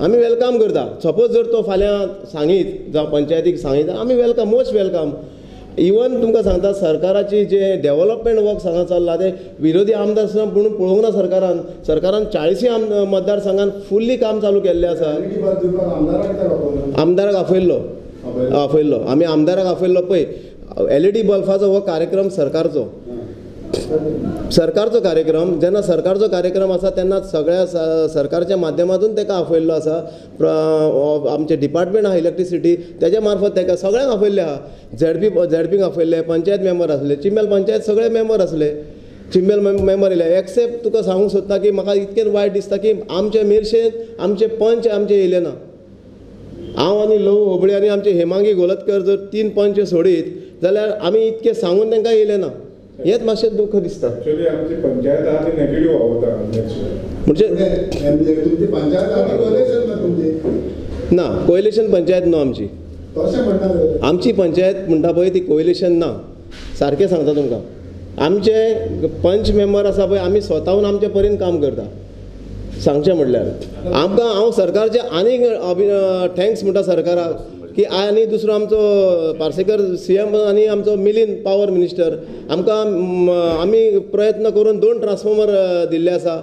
आमी welcome करता. Suppose जर तो फाल्यां सांगीत जावं पंचायतीक सांगीत, आमी welcome, most welcome. Even तुमकां सांगता, सरकाराची जे डेवलपमेंट वर्क्स हांगा चल्ला ते विरोधी आमदार सुद्दां म्हणून पळोवंक ना सरकारान. सरकारान 40 मतदारसंघान फुल्ली काम चालू केल्लें आसा. आमदाराक आपयल्लो, आपयल्लो आमी आमदाराक आपयल्लो. पळय एलईडी बल्बाचो हो कार्यक्रम सरकारचो, सरकारचो कार्यक्रम. जेन्ना सरकारचो कार्यक्रम आसा तेन्ना सगळ्या सरकारच्या माध्यमातून ताका आपयल्लो आसा. आमचें डिपार्टमेंट आहा इलेक्ट्रिसिटी, तेज्या मार्फत ताका सगळ्यांक आपयल्लें आहा. झेडपीक आपयल्ले, पंचायत मेंबर आसले, चिंबल पंचायत सगळे मेंबर आसले, चिंबल मेंबर येयले. एक्सेप्ट तुका सांगूंक सोदता की म्हाका इतकें वायट दिसता की आमचे मिरशेन आमचे पंच आमचे येयले ना. हांव आनी लव होबळे आनी आमचे हेमांगी गोलतकर जर 3 पंच सोडीत जाल्यार आमी इतकें सांगून तांकां येयले ना, हेंच मातशें दुःख दिसता. एक्चुअली आमची पंचायत आहा ती नेगेटिव्ह वता, म्हणजे ना कोएलिशन पंचायत न्हू आमची, आमची पंचायत म्हणटा पळय ती कोएलिशन ना. सारकें सांगता तुमकां, आमचे पंच मेंबर आसा पळय, आमी स्वताहून आमचे परीन काम करता. सांगचें म्हणल्यार आमकां, हांव सरकारचे आनीक thanks म्हणटा सरकाराक की आनी दुसरो आमचो पार्सेकर सीएम आनी आमचो मिलिंद पावर मिनिस्टर, आमकां आमी प्रयत्न करून 2 ट्रान्सफॉर्मर दिल्ले आसा.